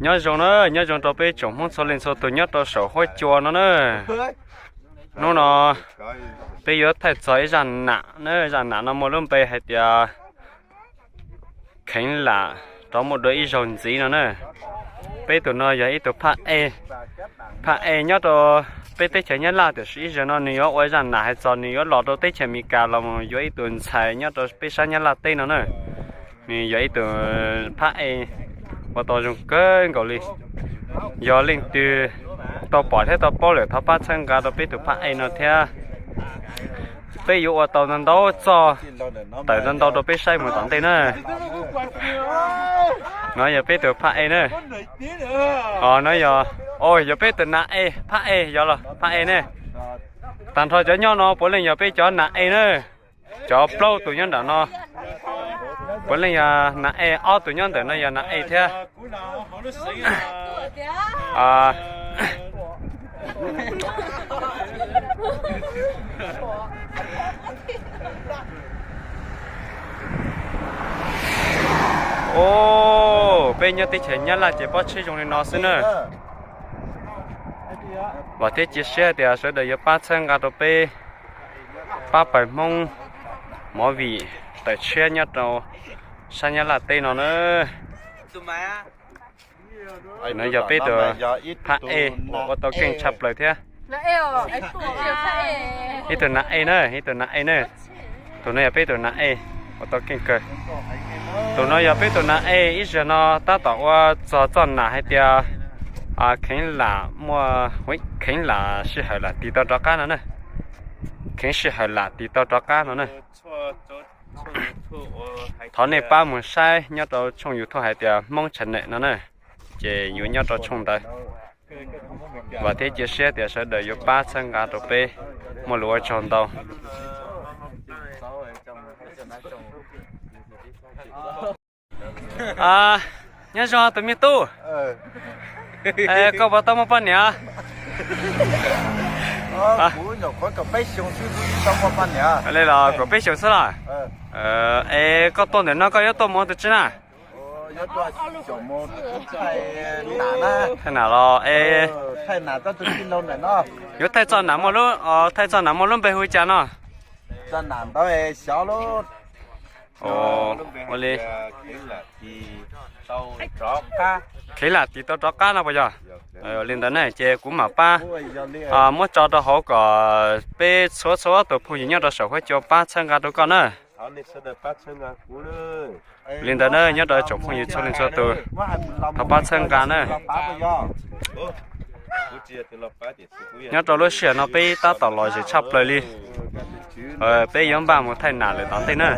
Nyob zoo na, nyob zoo rau peb tsoom Hmoob txhua leej txhua tus nyob rau saum huab cua no na. Hnub no peb yuav thaij txog ib zaj nam na, zaj nam no muaj lub npe hais tias Kheev Lam rov muaj dua ib zaug ntxiv no na. Peb tus no yog ib tug phaj ej, phaj ej nyob rau peb teb chaws Nyab Laj, tiam sis ib zaug no nws yuav ua zaj nam hais txog nws yuav los rau teb chaws Amelikas los mus yuav ib tug ntxhais nyob rau peb sab Nyab Laj teb no na. Nws yog ib tug phaj ej ua tau zoo kawg nkaus li. Yog leej twg tau pom thiab tau paub lawm thov pab txhawb nqa rau peb tus phaj ej no thiab. Peb yuav ua tau ntau ntau txoj tawm ntau ntau rau peb saib mus tom ntej na. No yog peb tus phaj ej na. Os, no yog, o, yog peb tus nam ej, phaj ej, yog los phaj ej ne. Tag nrho cov nyob no puav leej yog peb cov nam ej na. Cov plaub tus nyob nram no puav leej yog nam ej, ob tus nyob ntawm no yog nam ej thiab. O, peb nyob teb chaws Nyab Laj ces pob tsheb zoo li no xwb na. Vam thiab cia siab tias sawv daws yuav pab txhawb nqa rau peb, pab pawg Hmoob movie tawm tshiab nyob rau sab Nyab Laj teb no na. No yog peb tus phaj ej uas ua tau keej tshaj plaws thiab. Ib tug nam ej na, ib tug nam ej na. Tus no yog peb tus nam ej uas tau keej kawg. Tus no yog peb tus nam ej ib zaug no tab tom ua txog txoj nam hais tias Kheev Lam muaj, Kheev Lam sij hawm lam tis tau rov qab no na. Kheev sij hawm lam tis tau rov qab no na. Thov nej pab mus saib nyob rau tshooj YouTube hais tias Hmoob Channel no na, ces yuav nyob rau tshooj ntawd. Vam thiab cia siab tias sawv daws yuav pab txhawb nqa rau peb, muaj lus ua tsaug ntau. Nyob zoo tus me tub, koj puas tau muaj poj niam? Li los kaum peb xyoos xwb los? Es koj tuaj ntawm no koj yuav tuaj mus ua tus tsi na? Thaij nam los es yuav thaij txoj nam muaj lub, thaij txoj nam muaj lub npe hu cas no? Ua li, Kheev Lam tis tau rov qab no puas yog? Li ntawd ne ces kuv mam pab muab tso rau hauv kom peb txhua txhua tus phooj ywg nyob rau saum huab cua pab txhawb nqa rau koj na. Li ntawd na, nyob rau tsoom phooj ywg txhua leej txhua tus, thov pab txhawb nqa na. Nyob rau lub sij hawm no peb tab tom lom zem tshaj plaws li. Peb yuav npaj mus thaij nam lawm tom ntej na.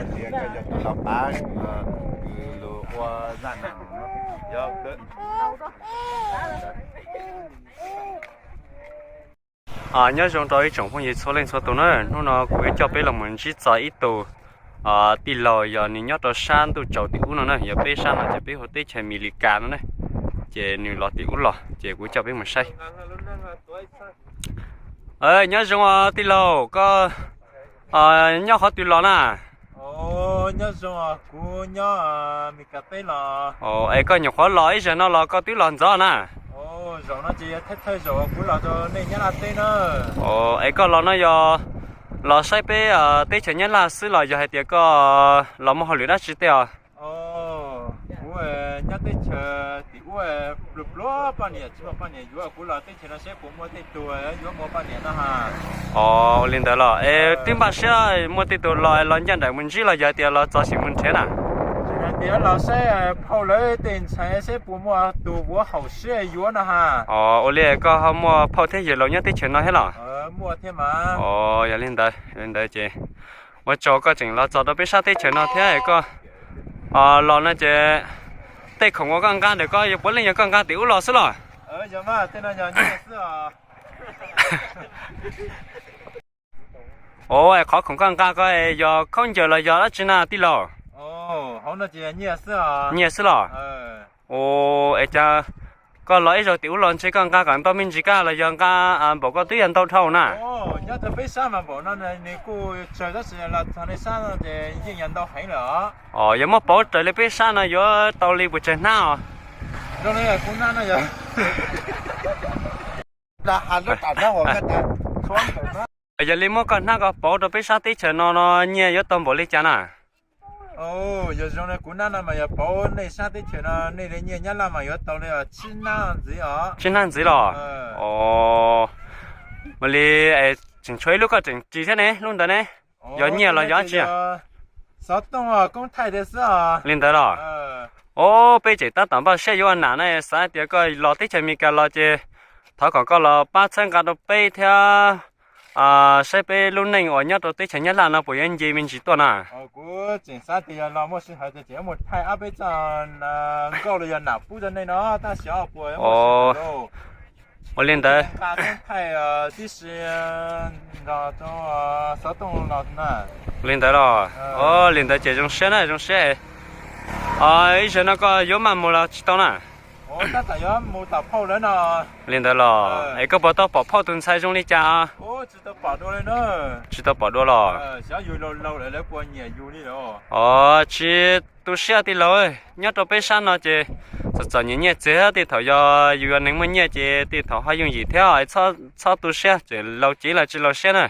Nyob zoo rau ib tsoom phooj ywg txhua leej txhua tus na, hnub no kuv yuav coj peb los mus ntsib txog ib tug tij laug, yog nws nyob rau sab ntuj tsaus tim ub no na, yog peb sab no ces peb hu teb chaws Amelikas no na, ces nws los tim ub los ces kuv coj peb mus saib. Nyob zoo tij laug, koj nyob qhov twg los na? Es koj nyuam qhuav los ib zaug no los koj twb los ntxov na? Es koj los no yog los saib peb teb chaws Nyab Laj xwb los yog hais tias koj los muaj hauj lwm dab tsi tej os? Os, ua li ntawd los es twb npaj siab muaj tej tus los los ncaj nraim mus ntsib los yog hais tias los txog sim mus nrhiav na? Os, ua li koj ho muaj phauj thiab yawg laus nyob teb chaws no thiab los? Os, yog li ntawd, li ntawd ces ua tsaug koj tseem los txog rau peb sab teb chaws no thiab koj los no ces tej khoom uas koj nqa ntawm koj puav leej yog koj nqa tim ub los xwb los? Os, qhov khoom koj nqa ko yog khaub ncaws los yog dab tsi na tij laug? Nyiaj xwb los? Os, es cas koj los ib zaug tim ub los ntshe koj nqa kom ntau me ntsis kab los yog nqa npaum koj twb yog ntau dhau na? Os, yog muab pauv raws li peb sab no yuav tau li pes tsawg hnab os? Yog li muab koj hnab ko pauv rau peb sab teb chaws no no nyiaj yuav tau npaum li cas na? Yog zoo kuv hnab no mas yog pauv nej sab teb chaws no nej li nyiaj Nyab Laj mas yuav tau li tsib hnab ntxiv os. Tsib hnab ntxiv los? Os, ua li tseem tshuav ib lub koj tseem ris thiab ne, lub ntawd ne? Yog nyiaj los yog dab tsi? Xov tooj koob thaij tias xwb os. Li ntawd los? Os, peb tseem tab tom npaj siab yuav ua nam na, xav tias koj los teb chaws Amelikas los ces thov kom koj los pab txhawb nqa rau peb thiab saib peb lub neej uas nyob rau teb chaws Nyab Laj no puas yuav nce me ntsis tuaj na. Kuv tseem xav tias yog los muaj sij hawm ces tseem yuav mus thaij ob peb txoj nkauj los yog nam pub rau nej no tab sis puas Ua li ntawd. Li ntawd los? Os, li ntawd ces zoo siab na, zoo siab. Ib zaug no koj yuav maj mus los tsis tau na? Li ntawd los? Es koj puas tau pom phauj tus ntxhais zoo li cas? Tsis tau pom dua los? Os, tsis tu siab tij laug, nyob rau peb sab no ces txom txom nyem nyiaj txiag, tej thaum yog yus yog neeg muaj nyiaj ces tej thaum ho yooj yim thiab, txhob tu siab, tseem laus cev los tsis laus siab na.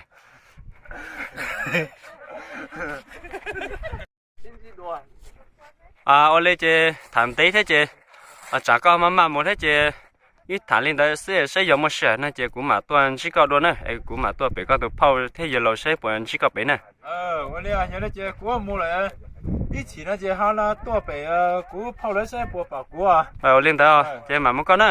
Ua li ces tham ntev thiab ces tsam koj maj maj mus thiab ces wb tham li ntawd xwb, saib yog muaj sij hawm no ces kuv mam tuaj ntsib koj dua na, es kuv mam tuaj pem koj tus phauj thiab yawg laus saib puas ntsib koj pem na. Ua li ntawd ces mam mus koj na.